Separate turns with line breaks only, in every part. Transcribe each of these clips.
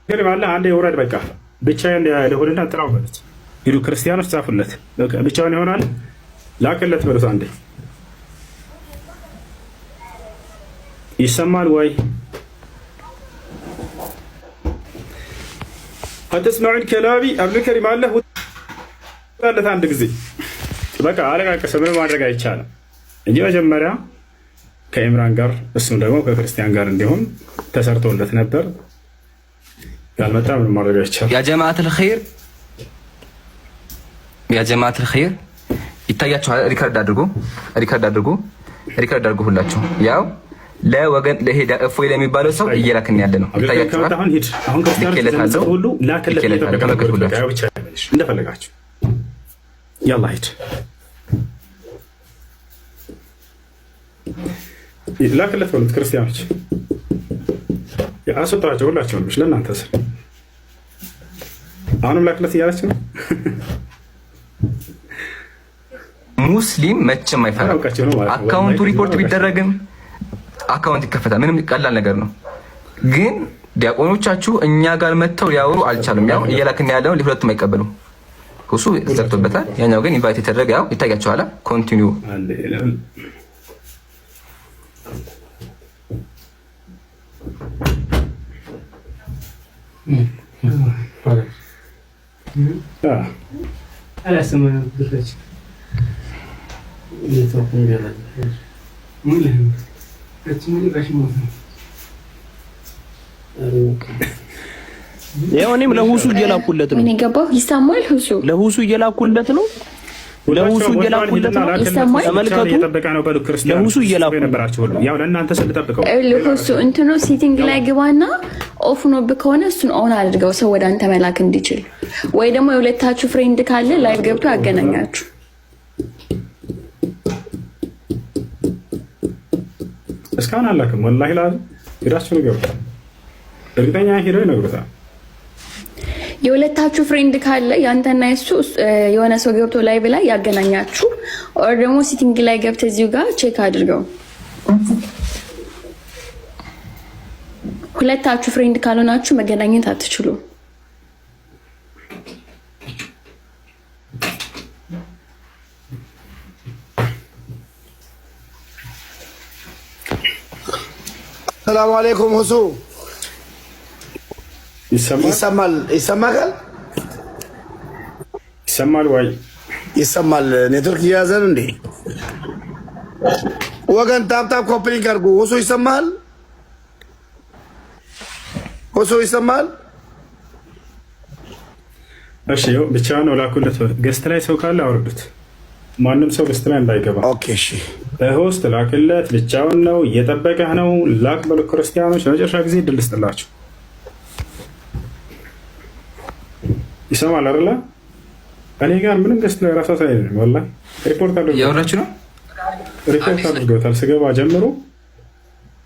አለ አንዴ ውረድ፣ በቃ ብቻዬን ልሁንና ጥራው በሉት። ሂዱ ክርስቲያኖች ጻፉለት፣ ብቻውን ይሆናል ላክለት በሉት። አንዴ ይሰማል ወይ? አትስማዑን ከላቢ አብዱልከሪም አለ ውጣለት አንድ ጊዜ በቃ አለቃቀሰ። ምንም ማድረግ አይቻልም እንጂ መጀመሪያ ከኢምራን ጋር እሱም ደግሞ ከክርስቲያን ጋር እንዲሆን ተሰርቶለት ነበር። ያልመጣ ምንም ማድረግ አይቻልም።
يا جماعة الخير يا جماعة الخير ይታያችኋል። Record አድርጎ record አድርጎ record አድርጎ ሁላችሁ ያው ለወገን ለሄዳ እፎይ ለሚባለው ሰው እየላክን ያለ ነው። ይታያችኋል።
አሁን ሂድ። አሁን ክርስቲያኖች ሁሉ ላክለት
ተመልከቱ ሁላችሁ
እንደፈለጋችሁ يلا ሂድ ላክለት በሉት። ክርስቲያኖች አስወጣቸው ሁላቸውንም ለእናንተ ስል አሁንም ላክለት እያለች ነው።
ሙስሊም መቼም አይፈራም። Account ኡ report ቢደረግም account ይከፈታል። ምንም ቀላል ነገር ነው። ግን ዲያቆኖቻችሁ እኛ ጋር መጥተው ሊያወሩ አልቻሉም። ያው እየላክን ያለውን ሁለቱም አይቀበሉም። እሱ ዘግቶበታል። ያኛው ግን invite የተደረገ ያው ይታያቸዋል። Continue
ያው እኔም ለሁሱ እየላኩለት ነው።
ገባሁ። ይሰማል። ሁሱ
ለሁሱ እየላኩለት ነው። ለሁሱ እየላኩለት ነው።
ይሰማል።
ተመልከቱ። ለሁሱ እየላኩ
ያው ለእናንተ ስልጠብቀው
ሁሱ እንትኑ setting ላይ ግባና off ኖብ ከሆነ እሱን on አድርገው ሰው ወደ አንተ መላክ እንዲችል፣ ወይ ደግሞ የሁለታችሁ friend ካለ live ገብቶ ያገናኛችሁ።
እስካሁን አላክም። ወላሂ ላ ሄዳችሁ ንገሩት። እርግጠኛ ሄደው ይነግሩታል።
የሁለታችሁ friend ካለ ያንተና የሱ የሆነ ሰው ገብቶ live ላይ ያገናኛችሁ፣ or ደግሞ setting ላይ ገብተህ እዚሁ ጋር check አድርገው። ሁለታችሁ friend ካልሆናችሁ መገናኘት አትችሉ።
ሰላሙ አሌይኩም ሁሱ
ይሰማል።
ይሰማል
ይሰማል ወይ?
ይሰማል። ኔትወርክ እየያዘን እንዴ ወገን? Tap tap copy link አድርጉ። ሁሱ ይሰማል። ሁሱ ይሰማል።
እሺ ብቻ ነው ላኩለት። Guest ላይ ሰው ካለ አውርዱት። ማንም ሰው guest ላይ እንዳይገባ።
Okay እሺ።
በ host ላክለት። ብቻውን ነው፣ እየጠበቀህ ነው። ላክ በሉ ክርስቲያኖች። ለመጨረሻ ጊዜ ድል ስጥላችሁ። ይሰማል አይደለ? እኔ ጋር ምንም guest ላይ ራሳ ሳይ ወላሂ ሪፖርት አድርገው
እያወራችሁ ነው።
ሪፖርት አድርገውታል። ስገባ ጀምሮ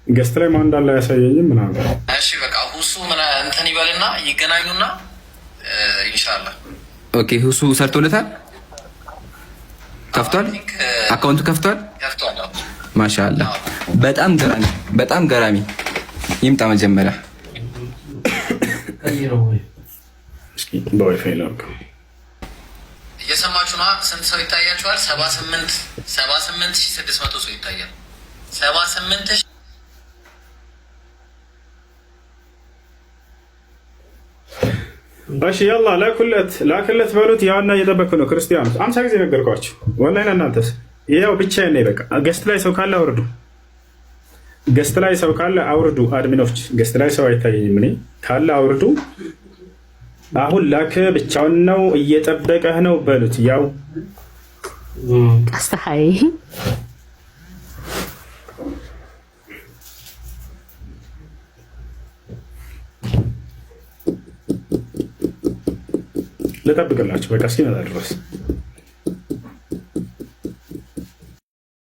guest ላይ ማን እንዳለ አያሳየኝም ምናምን።
እሺ በቃ ሁሱ እንትን ይበልና ይገናኙና ኢንሻላህ።
Okay ሁሱ ሰርቶለታል። ከፍቷል። Account ኡ ከፍቷል። ማሻአላህ በጣም ገራሚ፣ በጣም ገራሚ። ይምጣ መጀመሪያ
በዋይፋይ ላድርገው።
እየሰማችሁ ነዋ። ስንት ሰው ይታያችኋል? 78,600 ሰው ይታያል። 78
እሺ يلا ላኩለት፣ ላክለት በሉት። ያውና እየጠበቅኩ ነው። ክርስቲያኖች 50 ጊዜ ነገርኳችሁ። ወላሂ እናንተስ ያው ብቻዬን ነኝ። በቃ guest ላይ ሰው ካለ አውርዱ። Guest ላይ ሰው ካለ አውርዱ። Admin ኦች guest ላይ ሰው አይታየኝም። እኔ ካለ አውርዱ። አሁን ላክ፣ ብቻውን ነው፣ እየጠበቀህ ነው በሉት። ያው
ቀስተሀይ
ልጠብቅላችሁ በቃ እስኪመጣ ድረስ።